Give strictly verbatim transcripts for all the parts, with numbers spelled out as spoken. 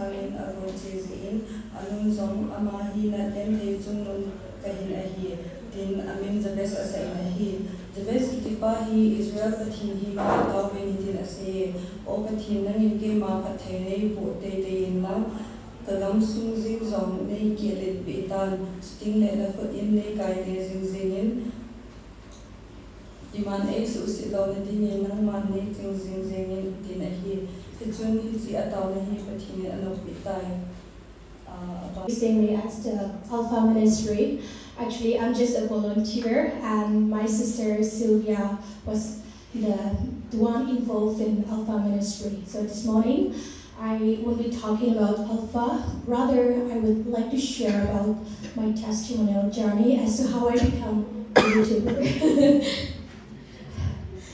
Sangin ago che jeh in, anung jong ama hi natna thei chungnung kahin ahi, tin amin Jabez asah in ahi. Jabez kitipa hi Israel Pathen hi phatah uvin hitin asei e, O Pathen, nangin keima phatthei neiboh teitei inlang, kagamsung jeng jong neikehlet peh tan, chutengle nakhut in neikaite jing jengin, iman eisuhset louna dingin nangman neiching jing jengin, tin ahi. Hichun hiche ataona hi Pathen in anoppeh tai. Uh, about Same way as the Alpha Ministry. Actually, I'm just a volunteer, and my sister Sylvia was the, the one involved in Alpha Ministry. So this morning, I won't be talking about Alpha. Rather, I would like to share about my testimonial journey as to how I become a YouTuber.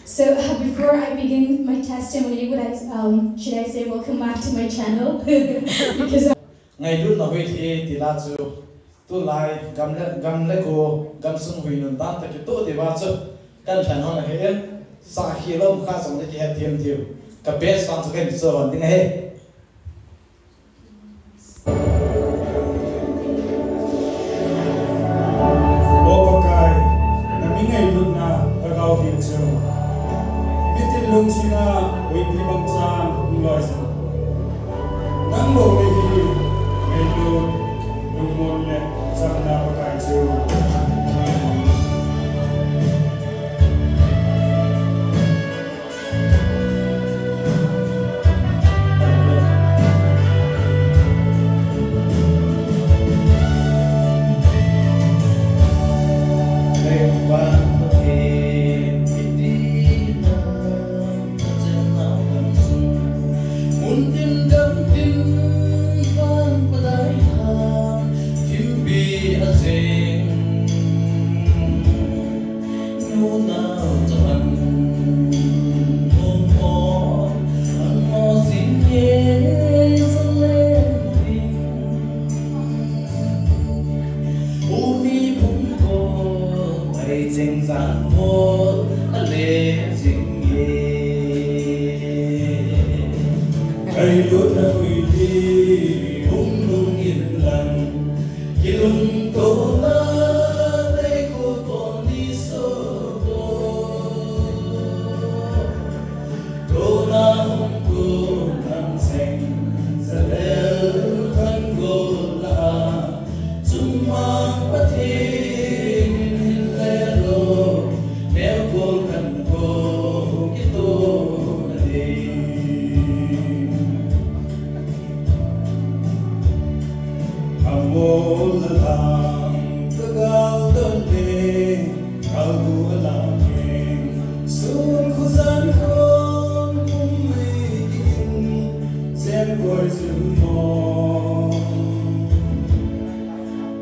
So, uh, before I begin my testimony, would I, um, should I say welcome back to my channel? Because Ngailutna huithi tila chu, tulai gam le, gam le go, gamsung huinun dan toh kitoh diuva chu, kalhen hon ahi, sahkhel lou kha jongle kihethem diu, ka best fan chu kahin chu hon ding ahi. O Pakai, na mi ngailutna ka gao hin chu, mitin lungsetna huipi bang chan hung loi jin. Nang bou nei hi ngailut, lungmon le chamna Pakai chu. Ngailutna huipi hung lhung inlang, kilungtona taikhol pon ni soh toh. Tona hung kon nang cheng, Jalel Thanggol lah a, chungmang Pathen in hin le lou, neokol khankho kitohna ding. Amol alang ka gal don le, kalbu alang e, sun khujan khom kum mei kikin, sem koi jun mo.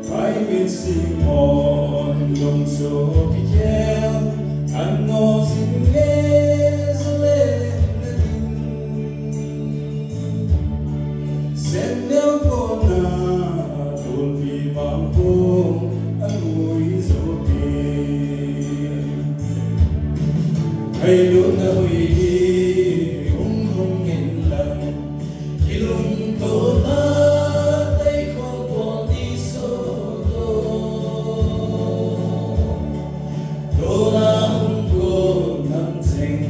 Mai mit sing mon, lung chu kikhel, an ngo jing e, Jalel na ding. Sem neo kona, tulpi vang kong, an ui jo ke. Ngailutna huipi hung lhung inlang, kilungtona taikhol pon ni soh toh. Tona hung kon nang cheng,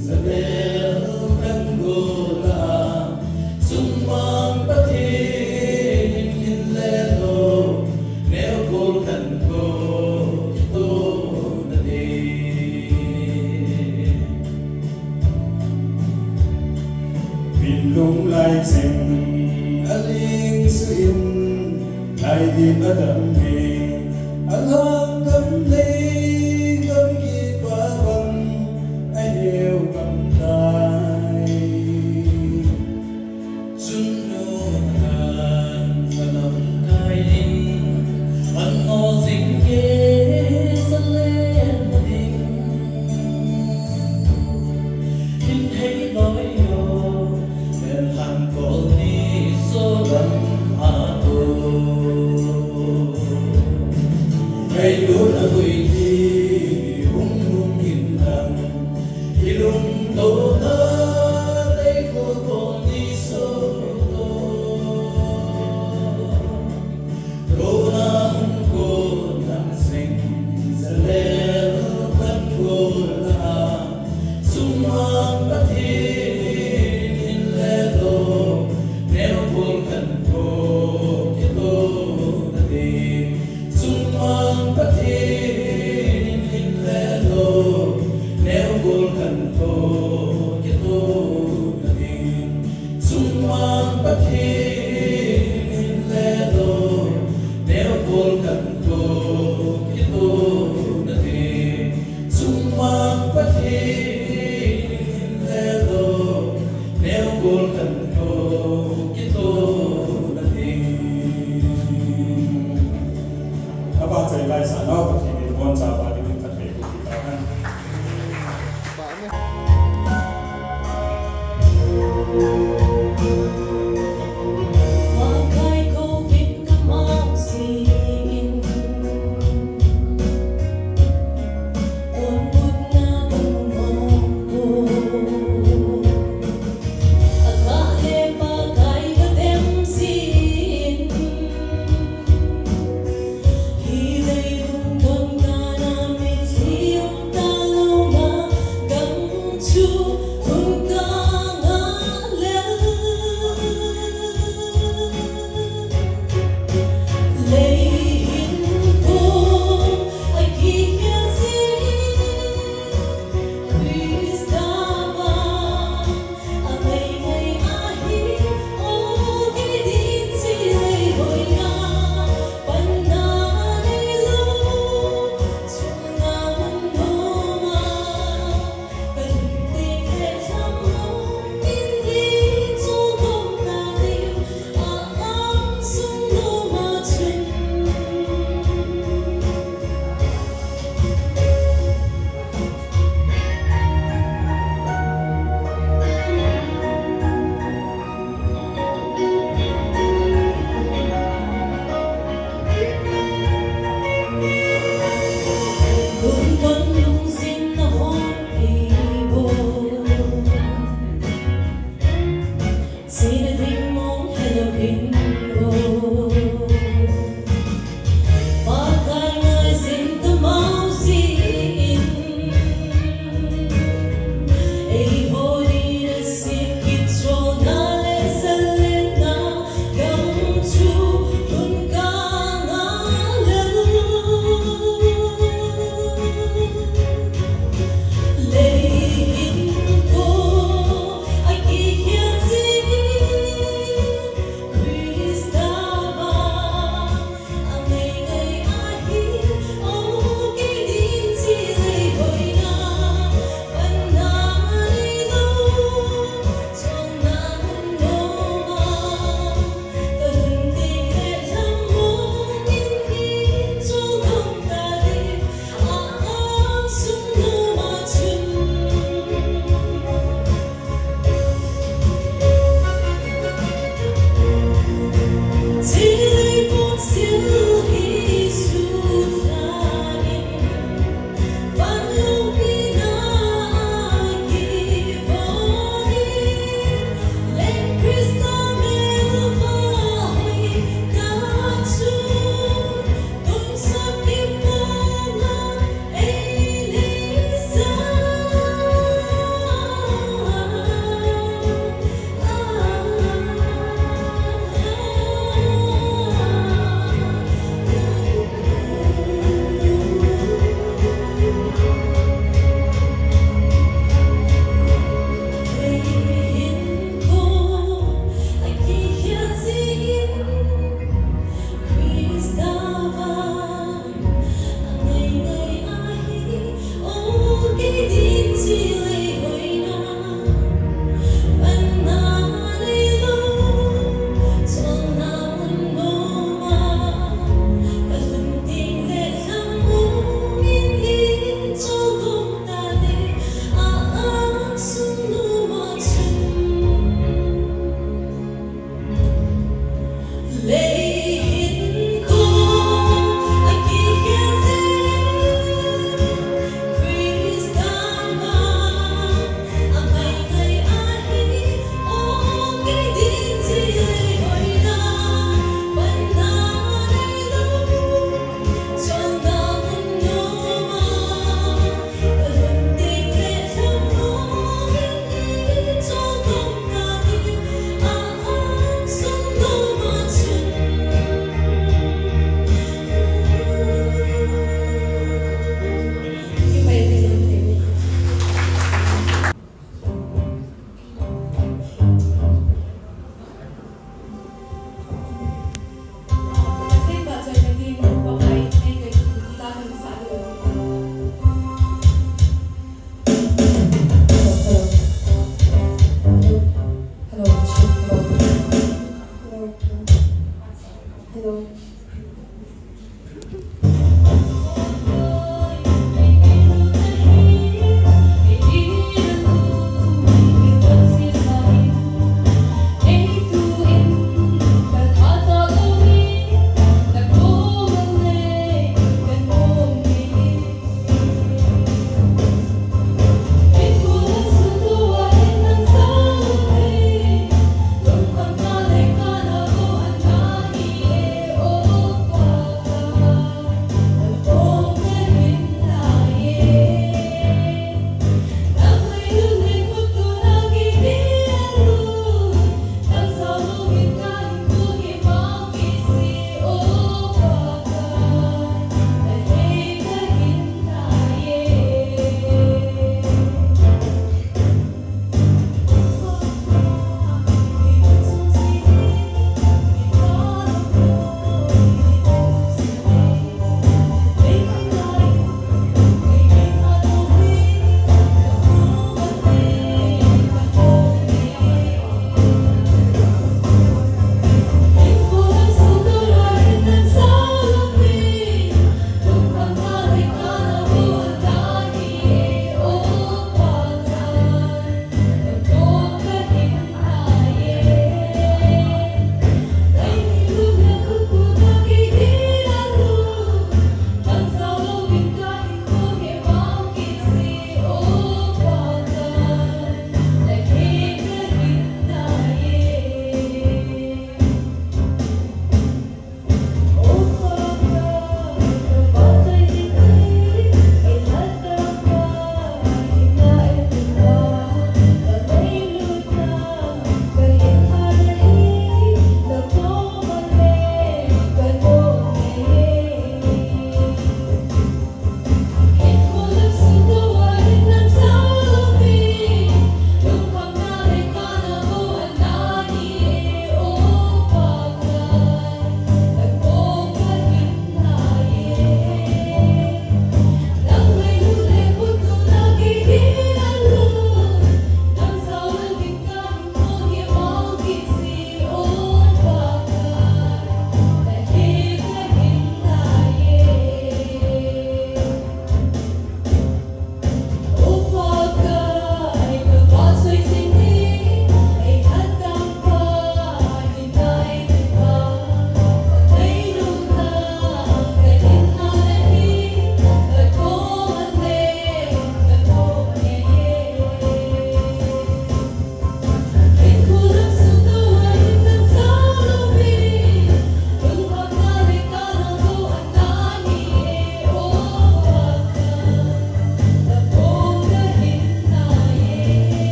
Jalel Thanggol lah a, chungmang Pathen in hin le lou, neokol khankho kitohna ding. Min lunglai cheng aling suh in, lai dip adam e, alhang gam lei gam kipah bang, aheo gam tai. Chun nu akan ka lamkai ding, an ngo jing e, Jalel na ding. Hin hei loi o, en han kol ni soh lam a toh. Ngailutna huipi Pathen le lo, neo bol kan ko, kito na te. Sumang Pathen le lo, neo bol kan ko, kito na te. Apa chai lai sa nau Pathen in bon cha ba ding ka thei ko kita kan.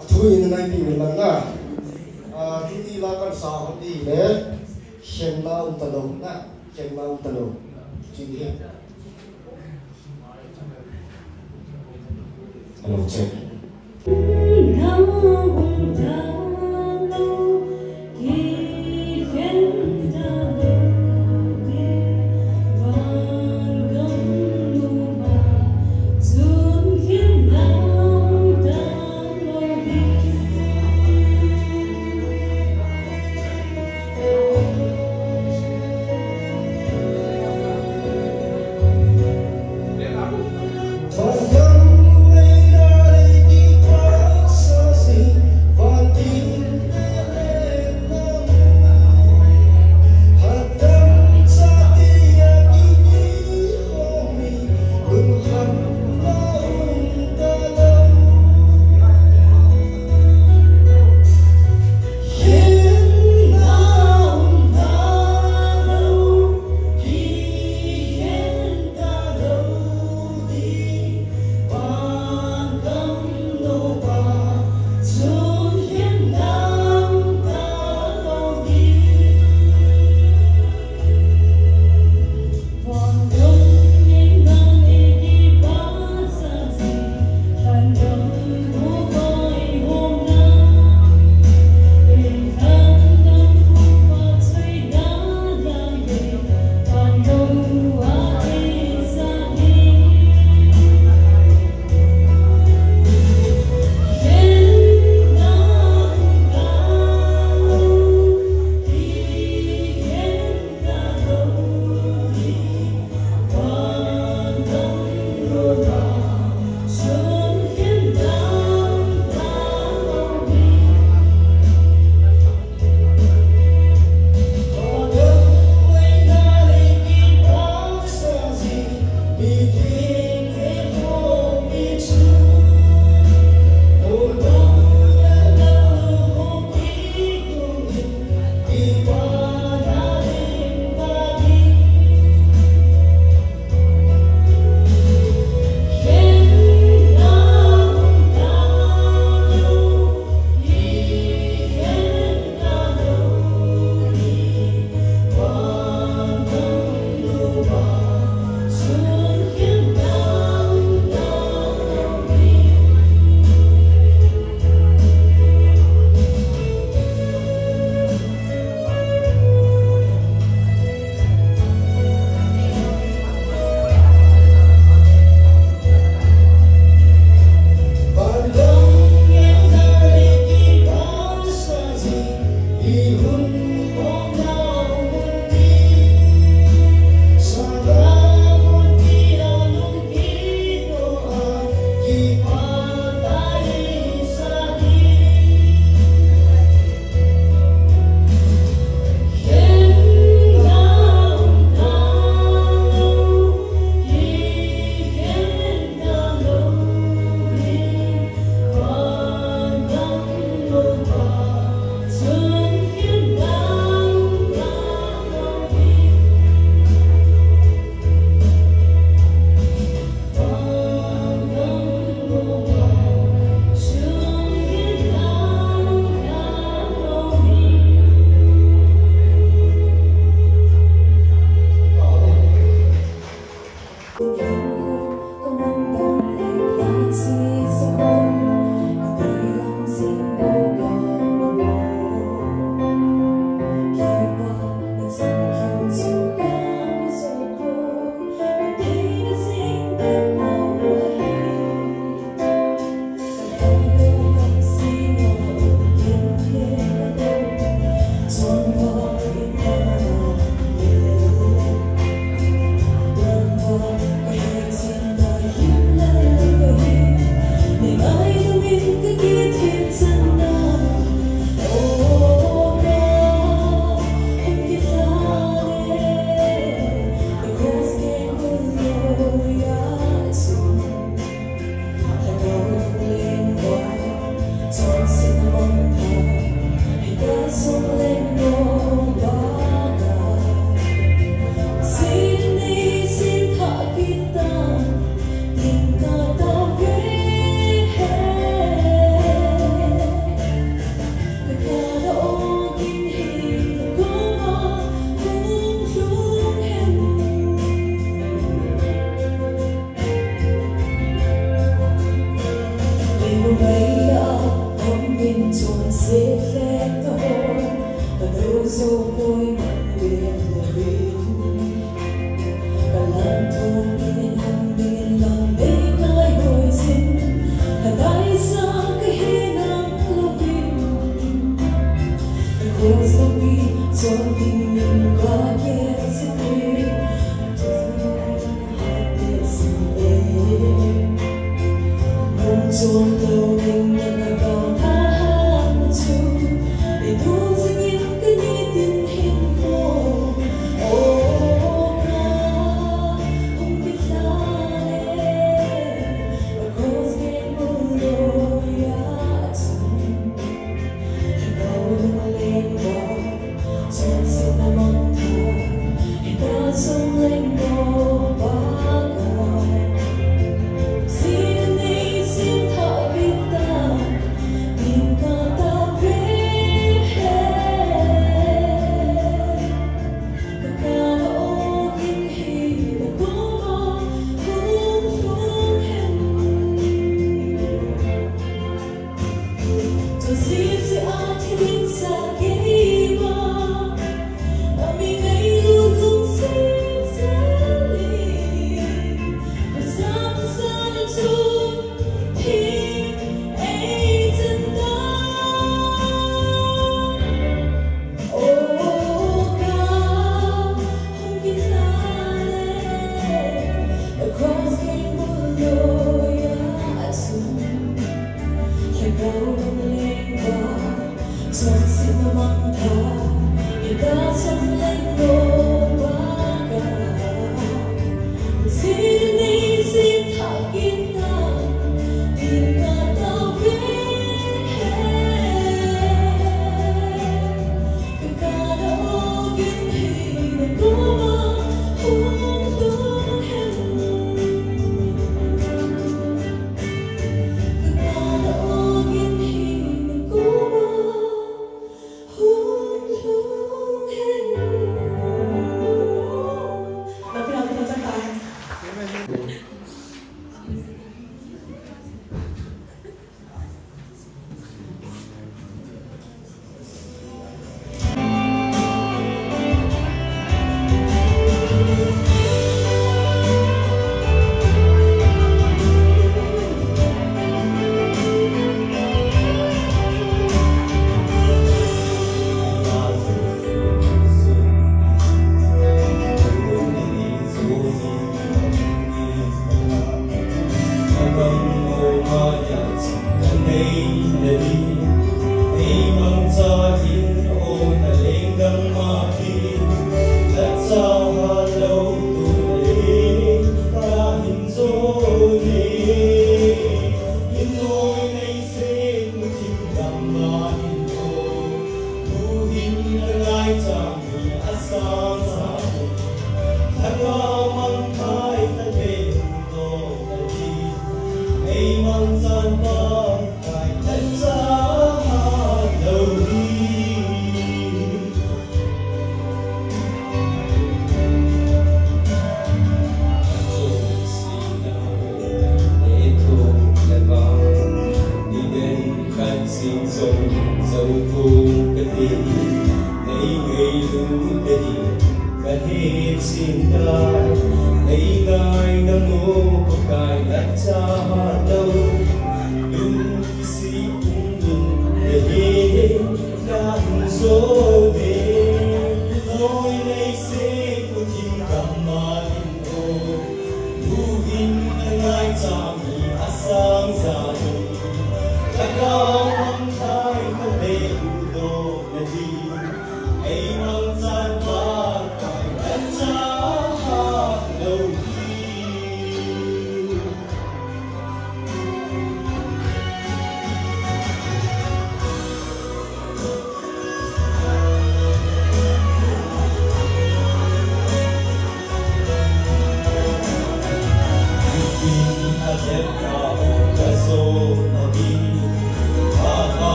Athu in ngai pi min lang na. Ah, Hindi la kan sa hon ti le. Shen la um ta lo na. Shen la um ta lo. Chi hi. Hello, check.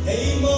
Heima